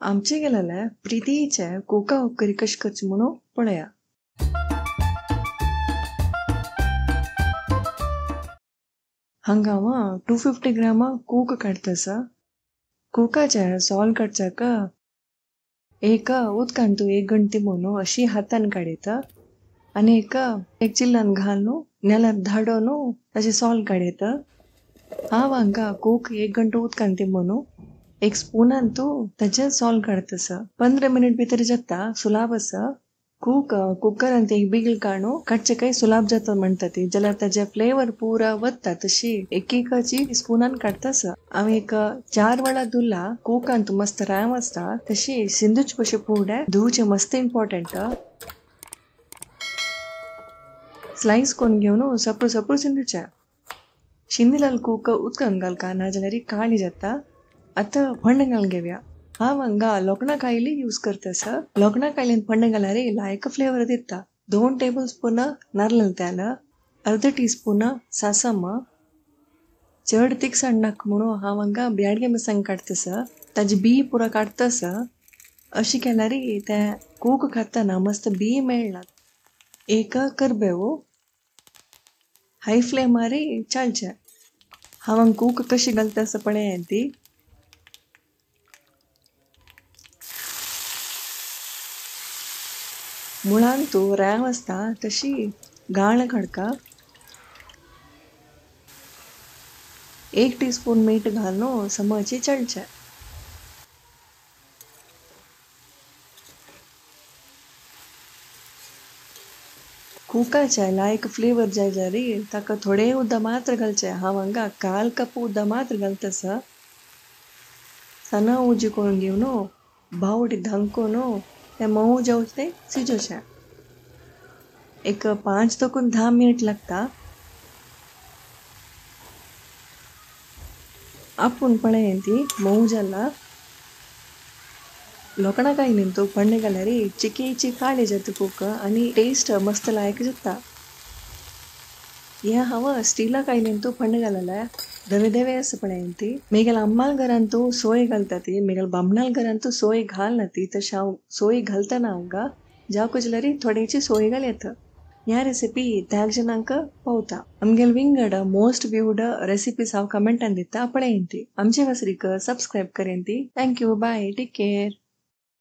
आमचे गेलेले प्रितीचे कोका करी कशी करची म्हणून पळया. हांगा हांव 250 ग्राम कोक काडटा आसा. कोकाचे सोल काडच्याक एक उदकान तूं एक घंटे म्हणून अशी हातान काडयता आनी एक चिल्लान घालून नेल्यार धाडोन ताचे सोल काडयता. हांव हांगा कोक एक घंटो उदकान ती म्हणून एक स्पुनान तूं ताचे सोल काडटा आसा. 15 मिनट भितर जाता, सुलाब आसा. कोक कुकरान एक बिगल काडून काडचे काय सुलाब जाता म्हणटा ती, जाल्यार ताजे फ्लेवर पुरा वता. तशी एकेकाची स्पुनान काडटा आसा. हांव एक 4 वेळा धुला. कोकान तूं मस्त राम आसता तशी सिंदूच कशें फुडें धुवचें मस्त इम्पॉर्टंट. स्लायस करून घेवन सपळ सपळ सिंदूचें. शिंदिलाल कोक उदकान घालका नाजाल्यार काळी जाता. आतां फण्ण घालून घेवया. हांव हांगा लोकणा कायली यूज करता आसा. लोकणा कायलीन फण्ण घाल्यार लायक फ्लेवर दिता. 2 टेबल स्पून नारळ तेल, अर्द टी स्पून सासम. चड तिखसाण नाका म्हणून हांव हांगा ब्याडगे मिरसांग काडटा आसा. ताजी बी पुरा काडटा आसा. अशी केल्यार तें कोक खाताना मस्त बी मेळना. एक करबेव हाय फ्लेमार चालचें. हांव हांगा कोक कशी घालता आसा पळय ती. मुळान तूं रेंव आसता तशी गाळ काडका. 1 टीस्पून मीठ घालून समची चलचें. कुकाचे लायक फ्लेवर जाय जाल्यार ताका थोडे उदक मात्र घालचें. हांव हांगा 1/4 कप उदक मात्र घालता आसा. सना उजी करून घेवन बावटी धांकून तें मोव जावचें तें शिजोवचें. एक 5 ते 10 मिनट लागता. आपूण पळय ती मोव जाला. लोकणा कायलीन तूं फण्ण घाल्यार चिकेची काळी जाता कोक आनी टेस्ट मस्त लायक जाता. हें हांव स्टिला कायलीन तूं फण्ण घाललें. धवे धवे आसा पळय ती. मेगेल अम्माल घरान तूं सोय घालता ती, मेगेल बामणाल घरान तूं सोय घालना ती. तशें हांव सोय घालतना हांगा जावं जाल्यार थोडेची सोय घाल येता. ह्या रेसिपी 10 जाणांक पावता. आमगेल विंगड मोस्ट व्यूड रेसिपीज हांव कमेंटान दिता पळय ती. आमचे वासरीक सबस्क्रायब करेन ती. Thank you, bye, take care.